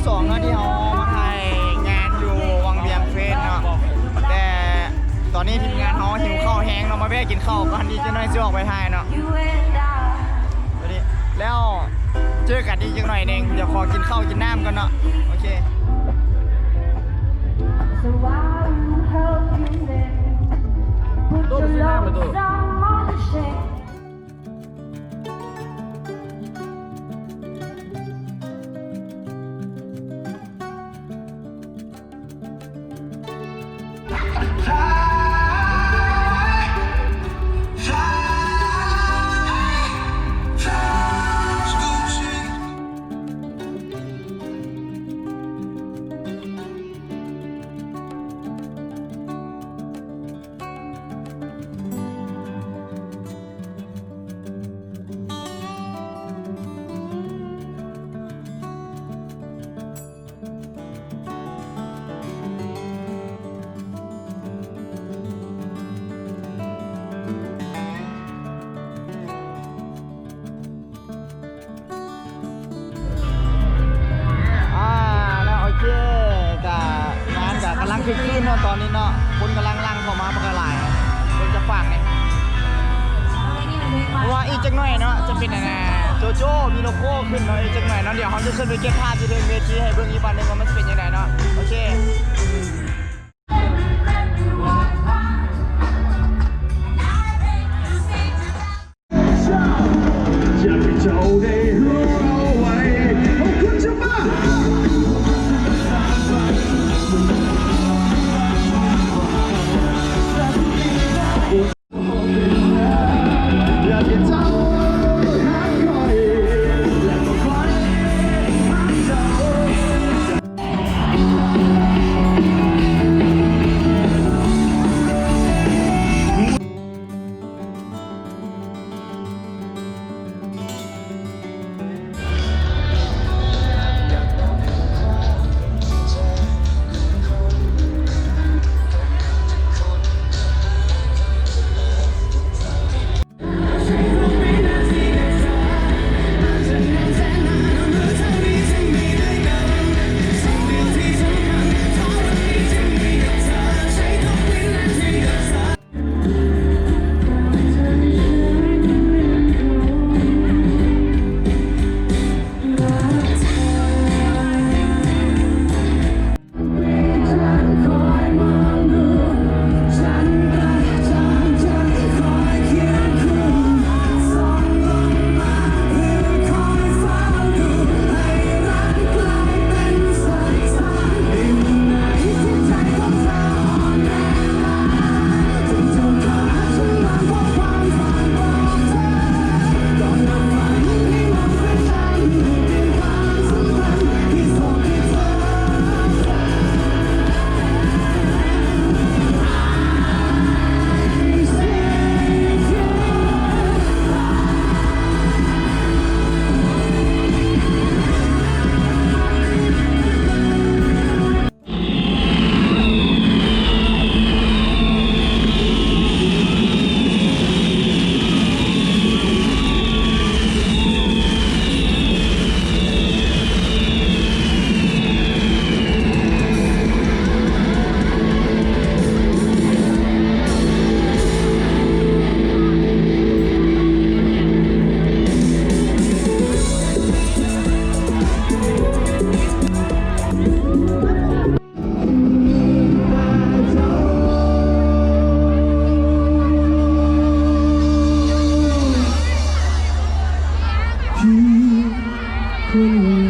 ສອງເນາະ ທີ່ເຮົາມາຖ່າຍງານຢູ່ວັງວຽງເຟສເນາະ ແຕ່ຕອນນີ້ທີມງານເຮົາຫິວເຂົ້າແຮງເນາະ ມາແວະກິນເຂົ້າກ່ອນ ອີກຈັກໜ້ອຍຊິອອກໄປຖ່າຍເນາະ ແລ້ວເຈີກັນອີກຈັກໜ້ອຍໜຶ່ງ ດຽວຂໍກິນເຂົ້າກິນນ້ຳກ່ອນເນາະ ໂອເຄ. ອ່າ ແລ້ວ ໂອເຄ ກະງານກະກຳລັງຄຶກຄື້ນເນາະ ຕອນນີ້ເນາະ ຄົນກຳລັງຫຼັ່ງເຂົ້າມາບັກຫຼາຍ ເບິ່ງຈາກຝັ່ງນີ້ ເພາະວ່າອີກຈັກໜ້ອຍເນາະ ຈະເປັນ ອັນນ່າ ໂຈໂຈ້ ມີໂລໂກ້ຂຶ້ນເນາະ ອີກຈັກໜ້ອຍເນາະ ດຽວເຮົາຈະຂຶ້ນໄປເກັບພາບຢູ່ເທິງເວທີໃຫ້ເບິ່ງອີກບາດໜຶ່ງວ່າມັນຊິເປັນຈັ່ງໃດເນາະ ໂອເຄ. ຢາກໃຫ້ເຈົ້າໄດ້ຮູ້ເອົາໄວ້ ຂອບຄຸນເຈົ້າມາກ. ທີ່ຄົນ